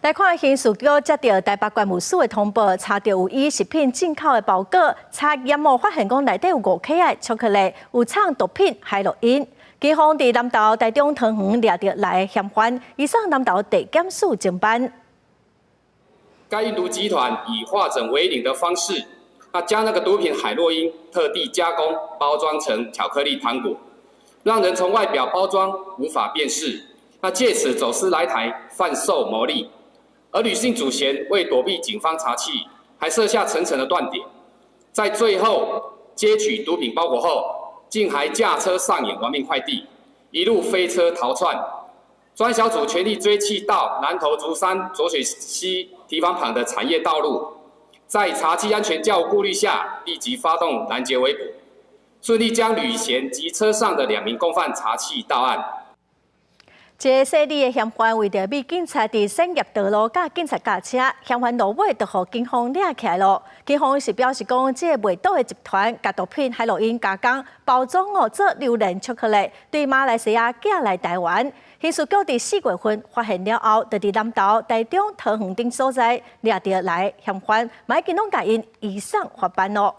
來看刑事局接著台北關務署的通報，查著有以食品進口的包裹查驗後，發現講內底有5克的巧克力，有藏毒品海洛因。警方佇南投、台中、桃園掠著六个嫌犯，移送南投地檢署偵辦。該運毒集團以化整為零的方式，啊，將那個毒品海洛因特地加工包裝成巧克力糖果，讓人從外表包裝無法辨識，那借此走私來台販售牟利。而呂姓主嫌為躲避警方查緝，還設下層層的斷點，在最後接取毒品包裹後，竟還駕車上演亡命快遞，一路飛車逃竄。專小組全力追緝到南投竹山濁水溪堤防旁的產業道路，在查緝安全較無顧慮下，立即發動攔截圍捕，順利將呂賢及車上的兩名共犯查緝到案。這个姓李的嫌犯為著避警察佇產業道路佮警察軋車，嫌犯落尾就予警方掠起來囉。警方是表示講，這个賣毒的集團共毒品海洛因加工包裝哦，做榴蓮巧克力，對馬來西亞寄來台灣。刑事局佇4月份發現了後，就佇南投、台中、桃園等所在掠著六个嫌犯，嘛已經攏共𪜶移送法辦囉。